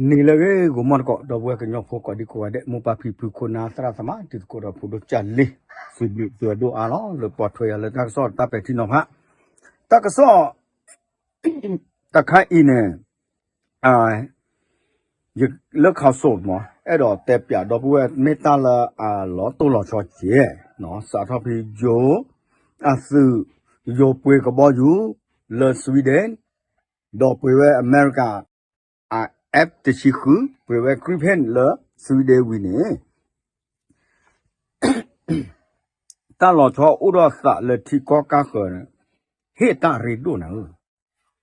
နံၤလၢအဂ့ၤ ဂီၤမီၢ်တကိး ဒီပုၢ်ဝဲၢ်ကညီဖိကိးဒံကိးဂၤဒဲး မိၢ်ပၢ်ဖံဖု ခိၣ်နၢ်သရၣ်သမါ တံၤသကိးဒီးဖိဒိၣ်ကၢ်လံ, စံးဘျုးသုအဒိၣ်အါလီၤ လၢပှၤထွဲယၤလၢတၢ်ကစီၣ်တၢ်ပဲာ်ထံနီၤဖး တၢ်ကစီၣ် တခါအံၤန့ၣ် ယလၢခီၣ်စိးမး အဲၣ်ဒိးတဲပၠးဒီပုၢ်ဝဲၢ် မ့ၢ်တၢ်လၢအလီၤတိၢ်လီၤဆီကဲး စးထီၣ်ဖဲယိၤ အသုး ယိၤပှ့ၤကဘီယူၤ လၢ Sweden ဒီးပှ့ၤဝဲအမဲရကၤ F တဆံဃု ပှ့ၤဝဲ Gripen လၢ Sweden ဝံၤန့ၣ် တၢ်လီၤဆီအိၣ်ဒီးသးလၢထံကီၢ်ကါဃၢၤန့ၣ် ဟ့ၣ်တၢ်ရ့ဒိၣ်နၤဧၢ,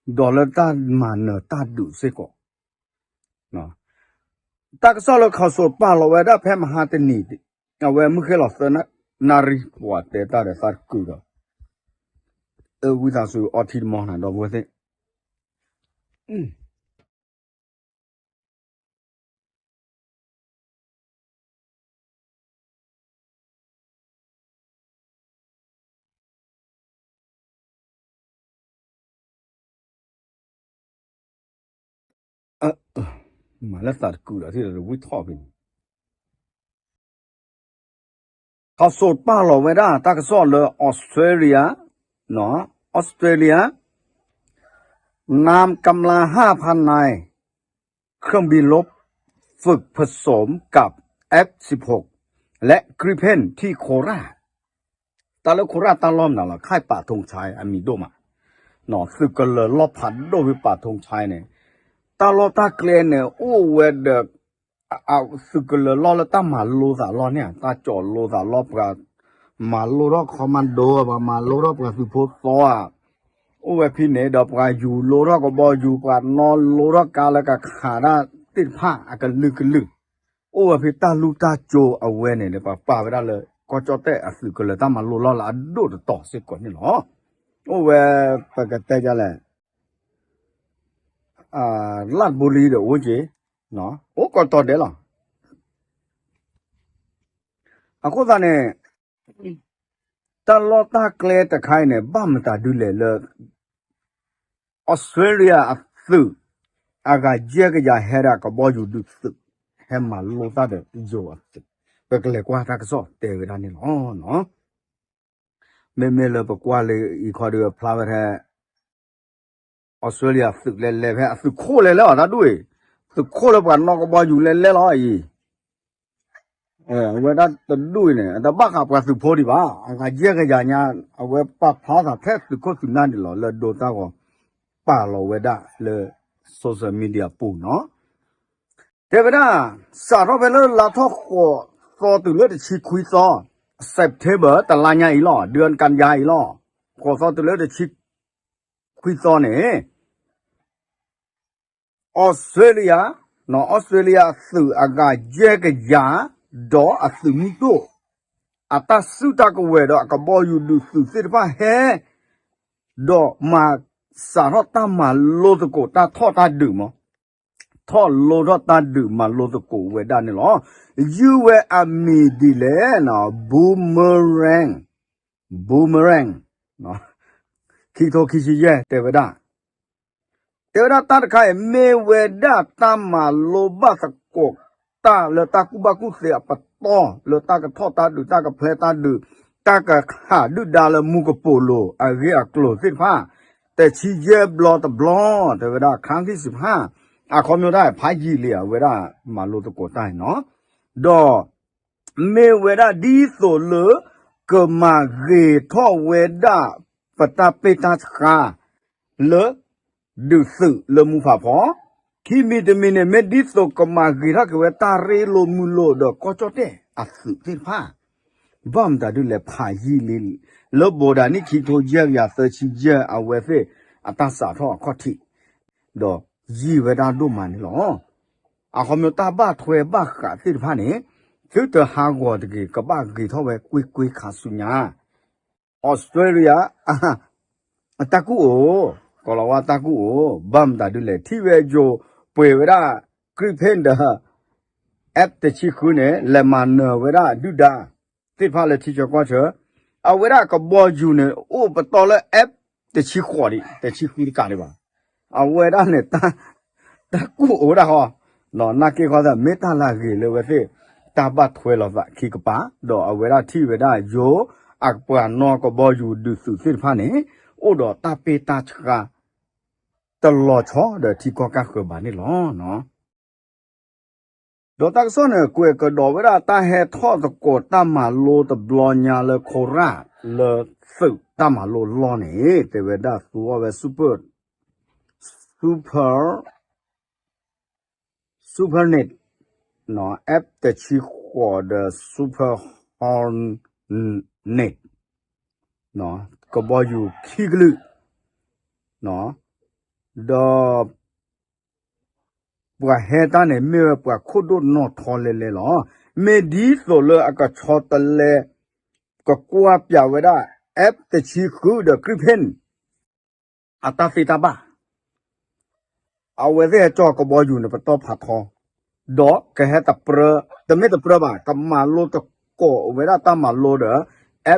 ဒီးလၢတၢ်မၤနၢၤတၢ်ဒုးစ့ၢ်ကီး တၢ်ကစီၣ်လၢခီၣ်စိးပာ်လီၤဝဲဒၣ်ဖဲမဟါတနံၤ အဝဲမုၢ်ဃ့လီၤသၢနၣ်ရံၣ် ပှၤတဲတၢ်ဒီးသးတကုာ်ဒီး ဝံသးစူၤအီထံတမီၢ်နၤ ဒီပုၢ်ဝဲၢ်သ့ၣ် မၤလၢသးတကုာ်ဒီး ထံၣ်ဒီးဝံထီၣ်ဖဲန့ၣ် ခီၣ်စိးပာ်လီၤဝဲဒၣ်တၢ်ကစီၣ်လၢ Australia, Australia นำกำลัง ห้าพันนาย เครื่องบินรบฝึกผสมกับ F สิบหก และ Gripen ที่โคราช တၢ်လၢခိရၣ်တၢ်လီၢ်မနုၤလီၤ ค่ายปักธงชัย အမံၤဒိၣ်မး သုးကလၢၤလီၢ်ဖးဒိၣ်ဖဲ ปักธงชัย န့ၣ် တၢ်လီၢ်တၢ်ကျဲန့ၣ် အိၣ်ဝဲဒီး သုးကလၢၤလီၢ်လၢတၢ်မၤလိသးလီၢ်န့ၣ် တၢ်ကၠီၣ်လိသးလီၢ် ပှၤမၤလိထီၣ် commando ပှၤမၤလိထီၣ်ပှၤသုးဖိသီဧါ အိၣ်ဝဲဖဲန့ၣ်ဒီး ပှၤယူၤလိထီၣ်ကဘီယူၤ ပှၤနီၣ်လိထီၣ်ကါလၢကခးတၢ်သ့ၣ်တဖၣ် အကလုာ်ကလုာ် အိၣ်ဝဲဖဲတၢ်လူၢ်တၢ်ကၠိအဝဲန့ၣ်ဒီး ပှၤပာ်ဝဲဒၣ်လၢ ကီၢ်ကၠီၣ်တဲၣ်အသုးကလၢၤတၢ်မၤလိလီၢ်လၢအဒိၣ်တတီၤစ့ၢ်ကီးန့ၣ်လီၤ. အိၣ်ဝဲ ပကတဲဒ်လဲၣ် လၢ်တဘူလံဒီးအိၣ်က့ၤ အိၣ်ကီးတီၤဒဲးလီၤ. အဃိသတးန့ၣ် တၢ်လီၢ်တၢ်ကျဲတခါအံၤန့ၣ် ဘၣ်မတၤဒုလဲၣ်လၢ Australia အသုး အဂၤယဲၢ်ကယၤ ဟဲဒၣ်ကဘီယူၤဒုးသုး ဟဲမၤလိတၢ်ဒီးယိၤအသုး ပကလဲၤကွၢ်တၢ်ကစီၣ်တဲဝဲဒၣ်န့ၣ်လီၤ. မ့မ့ၢ်လၢပကွၢ်လၢအံၤခီဒီး ဖျါဝဲထဲ Australia သုးလဲၤလဲၤဖဲအသုးခိၣ်လဲၤလဲၤအီၤတၢ်ဒူၣ်အံၤ သုးခိၣ်လၢပှၤနီၣ်ကဘီယူၤလဲၤလဲၤလီၤအံၤ အဝဲဒၣ်တဒူၣ်အံၤန့ၣ် တဘၣ်ဃးပှၤသုးဖိဒံးဘၣ် အဂၤယဲၢ်ကယၤညါ အဝဲပာ်ဖျါသးထဲသုးခိၣ်သုးနၢ်ဒံးလီၤ လၢဒိတၢ်ဂီၤ ပာ်လီၤဝဲဒၣ်လၢ social media ပူၤနီၤ တဲဝဲဒၣ် စးထီၣ်ဖဲလၢလါထီၣ်ဃိးသီတုၤလၢတဆံခွံသီ September တလါညါအံၤလီၤ ဒၢၣ်ကၣ်ယါအံၤလီၤ ဃိးသီတုၤလၢတဆံခွံသီန့ၣ် Australia, Australia သုးအဂၤယဲၢ်ကယၤ ဒီးအသုးမုၢ်ဒိၣ် အတၢ်စုတၢ်ကဝဲၤဒီးအကဘီယူၤဒုးသုးသ့ၣ်တဖၣ်ဟဲ ဒီးမၤစးထီၣ်တၢ်မၤလိသကိးတၢ်ထီၣ်တၢ်ဒုးမး ထီၣ်လိထီၣ်တၢ်ဒုးမၤလိသကိးဝဲဒၣ်န့ၣ်လီၤ. ယုၢ်ဝဲအမံၤဒ်လဲၣ် Boomerang, Boomerang ခံကထိခံဆံယဲၢ် တဲဝဲဒၣ် တဲဝဲဒၣ်တၢ်တခါအံၤ မ့ၢ်ဝဲဒၣ်တၢ်မၤလိဘၣ်သကိးတၢ်လၢတၢ်ကူၣ်ဘၣ်ကူၣ်သ့အပတီၢ် လၢတၢ်ကထီၣ်တၢ်ဒုး တၢ်ကဖျဲးတၢ်ဒုး တၢ်ကဟးဒုၣ်ဒါလၢမူကပိာ်လိၤ အဂ့ၢ်အကျိၤသ့ၣ်တဖၣ် တဆံယဲၢ်ဘျီတဘျီ တဲဝဲဒၣ် ခန်းที่สิบห้า အခီပညီတၢ် ဖးယံာ်လံ အဝဲဒၣ်မၤလိသကိးတၢ်အံၤနီၤ ဒီး မ့ၢ်ဝဲဒၣ်ဒ်သိးလၢ ကမၤဂ့ၤထီၣ်ဝဲဒၣ် ပတၢ်ပ့ၢ်တၢ်ဆှါ လၢ ဒုးသုးလၢမူဖးဖီ ခံမံၤတမံၤန့ၣ် မ့ၢ်ဒ်သိးကမၤဂ့ၤထီၣ်က့ၤဝဲတၢ်ရ့လိာ်မုာ်လိာ်ဒီးကီၢ်ကၠီၣ်တဲၣ်အသုးသ့ၣ်တဖၣ် ဘၣ်မတၤဒုလဲၣ်ဖးယံာ်လံ လၢဘိးဒၤနံၣ်ခံကထိယဲၢ်ကယၤသၢဆံယဲၢ် အဝဲသ့ၣ်အတၢ်စးထီၣ်အခီၣ်ထံး ဒီးယံာ်ဝဲဒၣ်ဒိၣ်မးန့ၣ်လီၤ. အခီပညီတၢ်ဘၣ်ထွဲဘၣ်ဃးသ့ၣ်တဖၣ်န့ၣ် သုတဟးဂီၤတဂ့ၤ ကဘၣ်ဂ့ၤထီၣ်ဝဲကွ့ၢ်ကွ့ၢ်ခါဆူညါ Australia တၢ်ကူၣ်အိၣ်, ကီၤလၤဝါတၢ်ကူၣ်အိၣ် ဘၣ်မတၤဒုလဲၣ် ထံၣ်ဝဲယိၤပှ့ၤဝဲဒၣ် Gripen ဒီး F တဆံဃုန့ၣ် လဲၤမၤနၢၤဝဲဒၣ်ဒုၣ်ဒါ သ့ၣ်တဖၣ်လၢထံဆၢကီၢ်ဆၢ, အဝဲဒၣ်ကဘီယူၤန့ၣ် အိၣ်ပတီၢ်လၢ F တဆံဃိးဒံး တဆံဃုတကးဒံးဘၣ်, အဝဲဒၣ်န့ၣ် တၢ်ကူၣ်အိၣ်ဒၣ်ဃီ နာ်က့ဃီသး မ့ၢ်တၢ်လၢအဂ့ၤလၢအဝဲသ့ၣ် တၢ်ဘၣ်ထွဲလိာ်သးခံကပၤ ဒီးအဝဲဒၣ်ထံၣ်ဝဲဒၣ်ယိၤ အပှၤနီၢ်ကဘီယူၤဒုးသုးသ့ၣ်တဖၣ်န့ၣ် အိၣ်ဒီးတၢ်ပ့ၢ်တၢ်ဆှါ တလီၤဆီဒီးထံကီၢ်ကၢ်ဃၢၤဘၣ်န့ၣ်လီၤ. ဒီးတၢ်ကစီၣ်န့ၣ် ကွဲးကဒီးဝဲဒၣ်တၢ်ဟဲထီၣ်သကိးတၢ်မၤလိတဘျီညါလၢခိရၣ် လၢသုးတၢ်မၤလိလီၢ်န့ၣ် တဲဝဲဒၣ်သူအီၤဝဲ super super Supernet, F တဆံဃိးဒီး Super Hornet ကဘီယူၤခံကလုာ် ဒီး ပှၤဟဲတၢ်န့ၣ် မ့ၢ်ဝဲပှၤခိၣ်ဒိၣ်နီၢ်ထီလဲၤလဲၤလီၤ. မ့ၢ်ဒ်သိးလၢအကဆီတလဲ ကကွၢ်ပၠးဝဲဒၣ် F တဆံဃုဒီး Gripen အတၢ်သ့တၢ်ဘၣ် အဝဲသ့ၣ်ဟဲကၠီကဘီယူၤန့ၣ် ပတီၢ်ဖးထီ ဒီးကဟဲတပြၢ, တမ့ၢ်တပြၢဘၣ်, ကမၤလိသကိးဝဲဒၣ်တၢ်မၤလိဒီး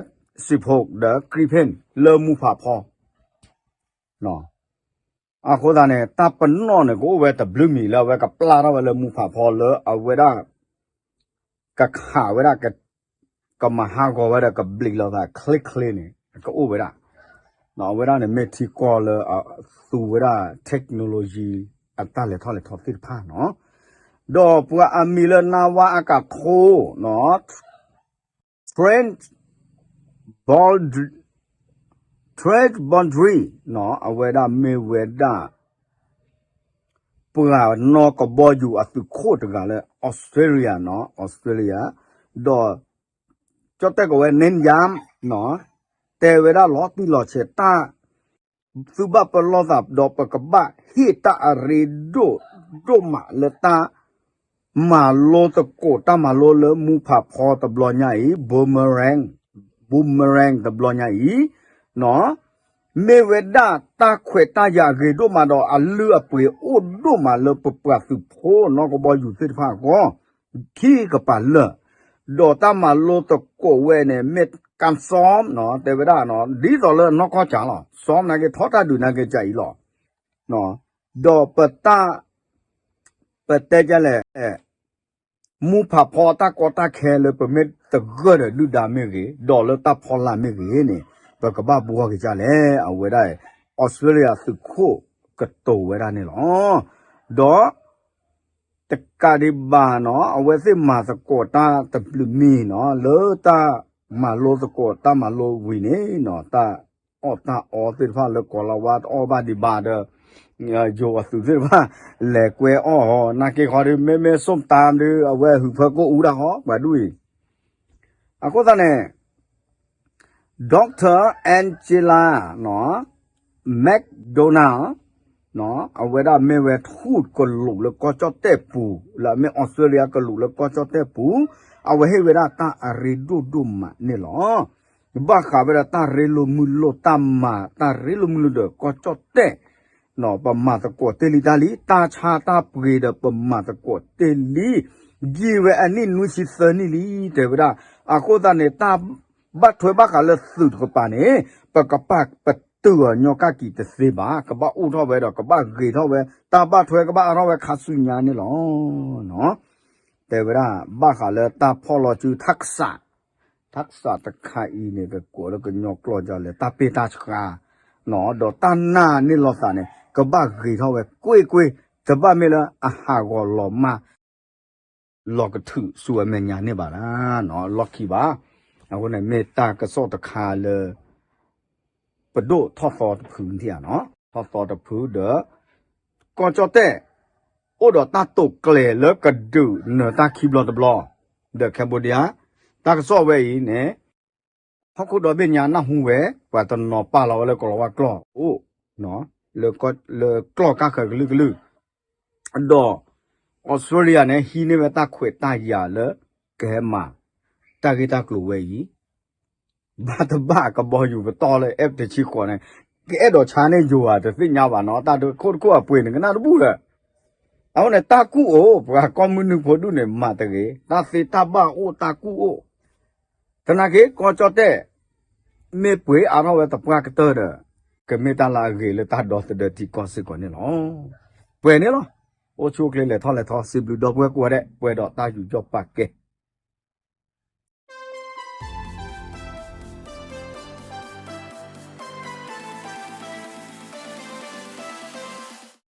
F စံးဖိးဒီး Gripen လၢမူဖးဖီ အဃိသတးန့ၣ် တၢ်ပနီၣ်န့ၣ် ကအိၣ်ဝဲတဘျုးမံၤလၢအဝဲကပျၢ်ထီၣ်ဝဲလၢမူဖးဖီလၢအဝဲဒၣ် ကခးဝဲဒၣ် ကမၤဟးဂီၤဝဲဒီးကဘျံးလိာ်သးချ့ချ့န့ၣ် ကအိၣ်ဝဲဒၣ်. အဝဲဒၣ်န့ၣ်မ့ၢ်ထံကီၢ်လၢအသူဝဲဒၣ် technology အတၢ်လဲၤထီၣ်လဲၤထီသ့ၣ်တဖၣ်နီၤ. ဒီးပှၤအမံၤလၢနါဝါအကထိ Trent Baldry, Trent Baldry အဝဲဒၣ်မ့ၢ်ဝဲဒၣ် ပှၤနီၢ်ကဘီယူၤအသုးခိၣ်တဂၤလၢ Australia နီၤ Australia ဒီး ကၠီၣ်တဲၣ်ကီးဝဲ Nene Yam နီၤ တဲဝဲဒၣ်လီၤတံၢ်လီၤဆဲးတၢ် သုဘၣ်ပလီၢ်သးဒီး ပကဘၣ်ဟ့ၣ်တၢ်အရ့ဒိၣ်ဒိၣ်မးလၢတၢ် မၤလိသကိးတၢ်မၤလိလၢမူဖးဖီတဘျီညါအံၤ Boomerang, Boomerang တဘျီညါအံၤ မ့ၢ်ဝဲဒၣ်တၢ်ခွဲးတၢ်ယာ်အဂ့ၤဒိၣ်မးဒီး အလုၢ်အပှ့ၤအိၣ်ဒိၣ်မးလၢပပှၤသုးဖိနီၢ်ကဘီယူၤသ့ၣ်တဖၣ်အဂီၢ် ခံကပၤလၢာ် ဒီးတၢ်မၤလိသကိးဝဲန့ၣ် မ့ၢ်ကၣ်စီမ်နီၤ တဲဝဲဒၣ် ဒ်သိးလၢနီၢ်ကီၢ်ကၠးလီၤ စီမ်နာ်က့ထီတၢ်ဒုးနာ်က့ကၠးအံၤလီၤ. ဒီးပတၢ် ပတဲဒ်လဲၣ် မူဖးဖီတၢ်ကီတၢ်ခဲလၢပမ့ၢ်သဂၢၢ်ဒီးဒုၣ်ဒါမ့ၢ်ဂ့ၤ ဒီးလၢတၢ်ဖီလာ်မ့ၢ်ဂ့ၤန့ၣ် ပကဘၣ်ဘှီက့ၤဒ်လဲၣ် အဝဲဒၣ် Australia သုးခိၣ်ကတိၤဝဲဒၣ်န့ၣ်လီၤ. ဒီး တကးဒံးဘၣ်နီၤ အဝဲသ့ၣ်မၤသကိးတၢ်တဘျုးမံၤနီၤ လၢတၢ်မၤလိသကိးတၢ်မၤလိဝံၤန့ၣ်နီၤ တၢ်အီၣ်တၢ်အီသ့ၣ်တဖၣ်လၢကီၤလၤဝါတအီၣ်ဘၣ်ဒံးဘၣ်ဒီး ယိၤအသုးသ့ၣ်တဖၣ် လဲၤကွဲအီၣ်ဟီ နာ်က့ခီဒီး မ့မ့ၢ် ส้มตำ ဒီး အဝဲဟုးဖၢကိၣ်အူဒၣ်ဟီ ပှၤဒူၣ်အံၤ အဃိသတးန့ၣ် Doctor Angela McDonald အဝဲဒၣ်မ့ၢ်ဝဲထူၣ်ကလူးလၢကီၢ်ကၠီၣ်တဲၣ်ပူၤ လၢအမ့ၢ် Australia ကလူးလၢကီၢ်ကၠီၣ်တဲၣ်ပူၤ အဝဲဟ့ၣ်ဝဲဒၣ်တၢ်အရ့ဒိၣ်ဒိၣ်မးန့ၣ်လီၤ. ဘၣ်ဃးဝဲဒၣ်တၢ်ရ့လိာ်မုာ်လိာ်တၢ်မၤ တၢ်ရ့လိာ်မုာ်လိာ်ဒီးကီၢ်ကၠီၣ်တဲၣ် ပမၤသကိးတ့ၢ်လံတၢ်လံ တၢ်ဆါတၢ်ပှ့ၤဒီးပမၤသကိးတ့ၢ်လံ ယံာ်ဝဲအနံၣ်နွံဆံသၢနံၣ်လံ တဲဝဲဒၣ်. အဃိသတးန့ၣ် တၢ်ဘၣ်ထွဲဘၣ်ဃးလၢသုးတကပၤန့ၣ် ပကပာ်ပတုာ်အီၤညီကၣ်ကံၤတသ့ဘၣ် ကဘၣ်အိၣ်ထီၣ်ဝဲဒီးကဘၣ်ဂ့ၤထီၣ်ဝဲ တၢ်ဘၣ်ထွဲကဘၣ်အါထီၣ်ဝဲခါဆူညါန့ၣ်လီၤ. တဲဝဲဒၣ် ဘၣ်ဃးလၢတၢ်ဖီၣ်လီၤစု tax, tax တခါအံၤန့ၣ် ကကိးလၢကညီကျိာ်ဒ်လဲၣ် တၢ်ပ့ၢ်တၢ်ဆှါ ဒီးတၢ်နာ်န့ၢ်လိာ်သးန့ၣ် ကဘၣ်ဂ့ၤထီၣ်ဝဲကွ့ၢ်ကွ့ၢ် တဘၣ်မ့ၢ်လၢအဟးဂီၤလီၤမၢ် လီၤကထုးဆူအမဲာ်ညါန့ၢ်ဘၣ်ဒၣ် လီၢ်ခံဘၣ်. အဃိန့ၣ် မ့ၢ်တၢ်ကစီၣ်တခါလၢ ပဒိၣ်ထီၣ်သီတဖုထံၣ်ဧါနီၤ ထီၣ်သီတဖုဒီး ကီၢ်ကၠီၣ်တဲၣ် အိၣ်ဒီးတၢ်တိာ်ကျဲၤလၢကဒုးနၢၤတၢ်ခံဘျီတဘျီ ဒီး Cambodia တၢ်ကစီၣ်ဝဲအံၤန့ၣ် ဟီၣ်ခိၣ်ဒီဘ့ၣ်ညါနၢ်ဟူဝဲ ပှၤတနီၤပာ်လီၤဝဲလၢကီၤလၤဝါကျိာ်အိၣ် လၢကျိာ်ကၢ်ဃၢၤကလုာ်ကလုာ် ဒီး Australia န့ၣ် ဟံးန့ၢ်ဝဲတၢ်ခွဲးတၢ်ယာ်လၢ ကဟဲမၤ တၢ်ဂ့ၢ်တၢ်ကျိၤဝဲအံၤ ဘၣ်တဘၣ်ကဘီယူၤပတီၢ်လၢ F တဆံဃိးန့ၣ် ကအဲၣ်ဒိးဆါန့ၢ်ယိၤဧါ တသ့ၣ်ညါဘၣ်နီၤ တၢ်တခိၣ်တခိၣ်အပှ့ၤန့ၣ် ကနၣ်တဘူၣ်ဒီး အဃိန့ၣ် တၢ်ကူၣ်အိၣ် ပှၤကိးမုၢ်နုာ်ဖိဒူၣ်န့ၣ် မၤတဂ့ၤ တၢ်သ့တၢ်ဘၣ်အိၣ် တၢ်ကူၣ်အိၣ် သနာ်က့ ကီၢ်ကၠီၣ်တဲၣ် မ့ၢ်ပှ့ၤအါထီၣ်ဝဲသပှၢ်ကတၢၢ်ဒီး ကမ့ၢ်တၢ်လၢအဂ့ၤလၢတၢ်ဒီသဒၢထံကီၢ်စ့ၢ်ကီးန့ၣ်လီၤ. ပှဲၤန့ၣ်လီၤ. အိၣ်ဆူၣ်အိၣ်ချ့လဲၤထီၣ်လဲၤထီ စံးဘျုးဒီပုၢ်ဝဲၢ်ကိးဂၤဒဲး ပှဲၤဒီးတၢ်ယူးယီၣ်ပာ်ကဲ